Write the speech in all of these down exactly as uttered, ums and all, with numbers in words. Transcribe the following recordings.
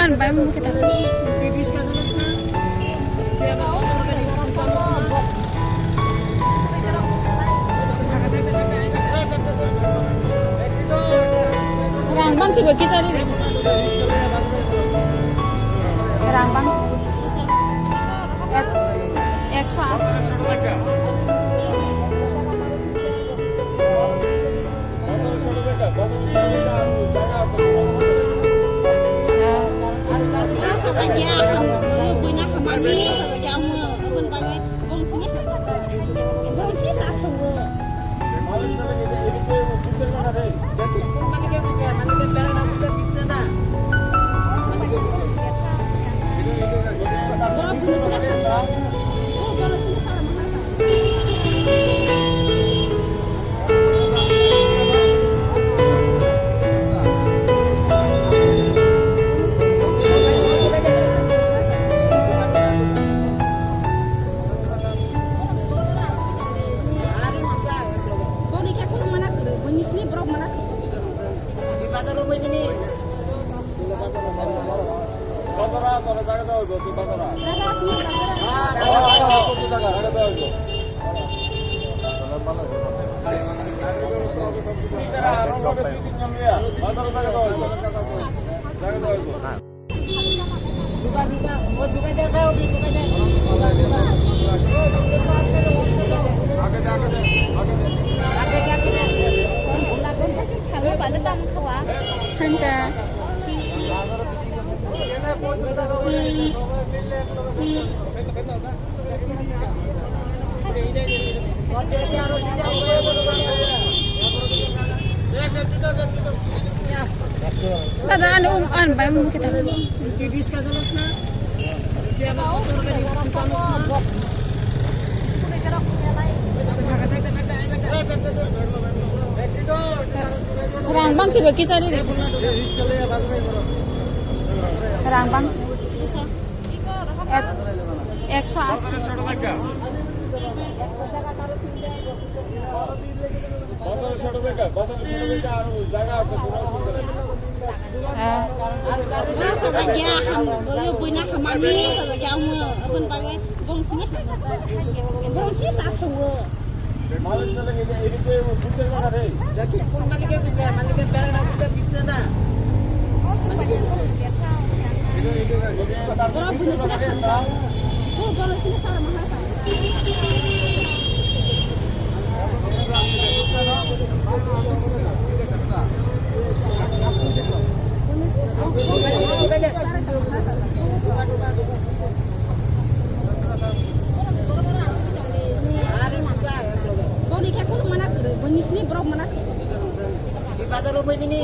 Ang bai mung kita. Rang bang tiba kisari. Rang bang. Ek, ekso asi. Hangka. Dada, ano, um, ano, bai mung kita. Rang bang tiba kisari re. Rang bang. Ek, ekso asi. Boni khe khuluk mana kwrwi, boni sini borok mana kwrwi. Bazar o bai bini.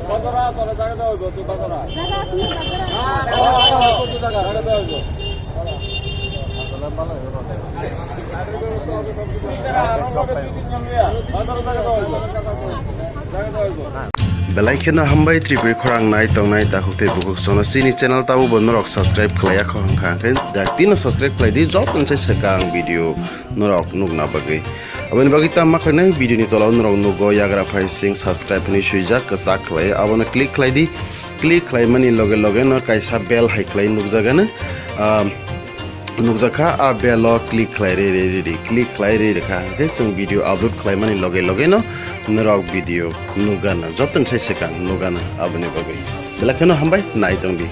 Bazar a, tole jaga daw go, tu bazar a. Jaga asli bazar a. Ah, jaga daw go. Bazar a, bazar a. Belai kheno hambai Tripuri khorang nai tongnai takhuk tei bukhuk sono chini channel tabo bo norok subscribe khlaiya kho hwnkha hwnkhe dak tino subscribe khlai di jotoni se swkang video norok nukna bagwi. Aboni bagwi tamo khlainai video ni tola o norok nugo yagra phai sing subscribe hinwi swijak kwchak khlai abono click khlai di. Click khlaimani loge loge no kaisa bell hai khlai nukjagano. Ah, nukjakha, a bell o click khlai rwi rwi rwi click khlai rwi rwkha, hwnkhe chwng video upload khlaimani loge loge no norok video nukgana, jotoni sai swkang nukgana aboni bagwi. Belai kheno hambai nai tongdi.